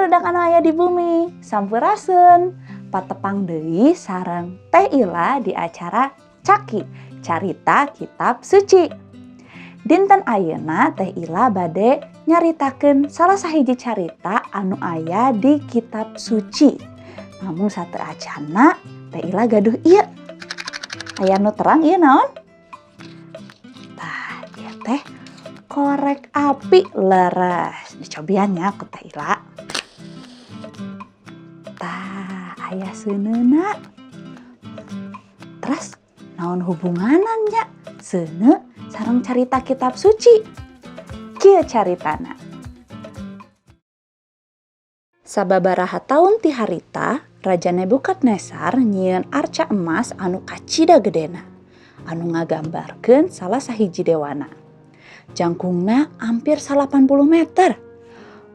Barudak anu aya di bumi, sampurasun. Patepang deui sareng Teh Ila di acara Caki, Carita Kitab Suci. Dinten ayeuna Teh Ila bade nyaritakeun salah sahiji carita anu aya di Kitab Suci. Namun sateuacanna Teh Ila gaduh ieu. Aya nu terang ieu naon? Tah, ieu teh korek api leres. Dicobian nya ku Teh Ila. Tah, aya seuneuna. Terus naon hubunganna nya seuneu sareng carita Kitab Suci? Kieu caritana. Sababaraha taun ti harita, Raja Nebukadnesar nyieun arca emas anu kacida gedena, anu ngagambarkeun salah sahiji dewana. Jangkungna hampir 80 meter.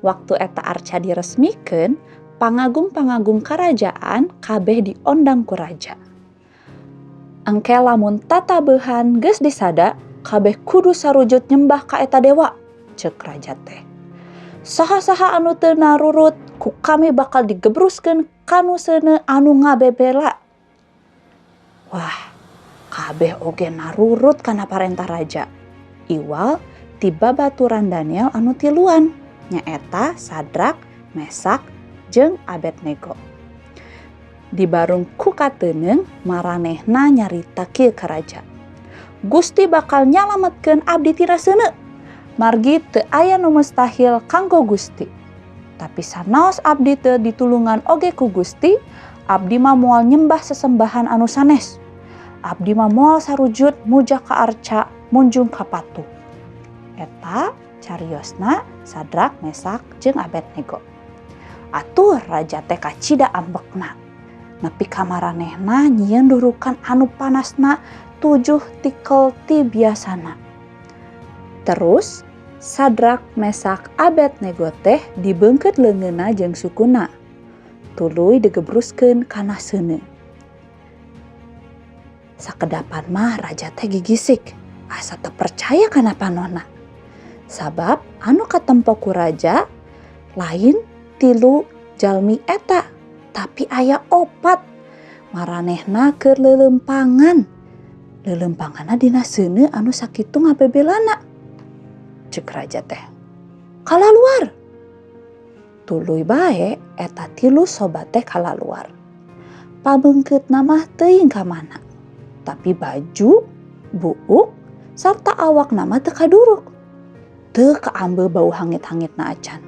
Waktu eta arca diresmikeun, pangagung-pangagung karajaan kabeh diondang ku raja. Engke lamun tatabeuhan geus disada, kabeh kudu sarujud nyembah ka eta dewa, ceuk raja teh. Saha-saha anu teu narurut ku kami bakal digebruskeun kanu seuneu anu ngabebela. Wah, kabeh oge narurut kana parentah raja. Iwal ti babaturan Daniel anu tiluan, nyaeta Sadrak, Mesak, jeung Abednego. Dibarung ku kateundeung, maranehna nyarita kieu ka raja. Gusti bakal nyalametkeun abdi tina seuneu. Margi teu aya nu mustahil kanggo Gusti. Tapi sanaos abdi teu ditulungan oge ku Gusti, abdi mah moal nyembah sesembahan anu sanes. Abdi mah moal sarujud muja ka arca, munjung ka patung. Eta cariosna Sadrak, Mesak, jeung Abednego. Atuh raja teh kacida ambekna. Nepi ka maranehna nyieun durukan anu panasna 7 tikel ti biasana. Terus Sadrak, Mesak, Abednego teh dibeungkeut leungeunna jeung sukuna. Tuluy digebruskeun kana seuneu. Sakedapan mah raja teh gigisik, asa teu percaya kana panonna. Sabab anu katempo ku raja lain 3 jalmi eta, tapi aya 4. Maranehna keur leuleumpangan. Leuleumpanganna dina seuneu anu sakitu ngabebelana. Ceuk raja teh, kalaluar. Tuluy bae eta 3 sobat teh kalaluar. Pabeungkeutna mah teuing ka mana. Tapi baju, buuk, sarta awakna mah teu kaduruk. Teu kaambe bau hangit-hangitna acan.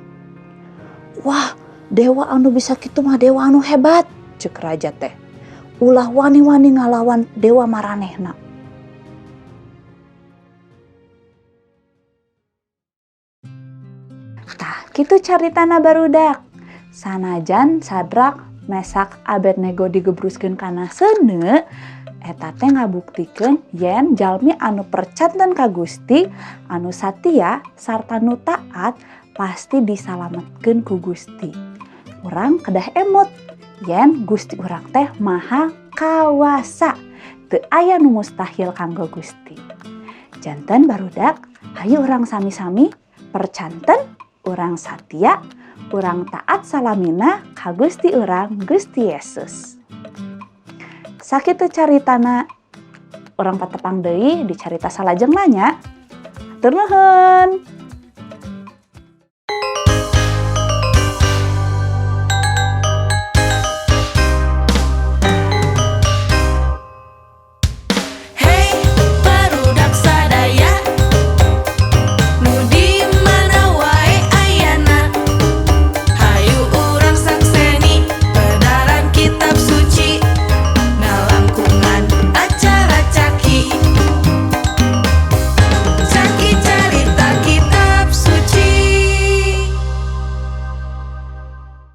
Wah, dewa anu bisa kitu mah dewa anu hebat, ceuk raja teh. Ulah wani-wani ngalawan dewa maranehna. Tah, kitu caritana barudak. Sanajan Sadrak, Mesak, Abednego digebruskeun kana seuneu, eta teh ngabuktikeun yen jalmi anu percanten ka Gusti, anu satia sarta nu taat pasti disalametkeun ku Gusti. Urang kedah emut yen Gusti urang teh maha kawasa, teu aya nu mustahil kanggo Gusti. Janten barudak, hayu urang sami-sami percanten, urang satia, urang taat salamina ka Gusti urang, Gusti Yesus. Sakitu caritana, urang patepang deui di carita salajengna nya. Hatur nuhun.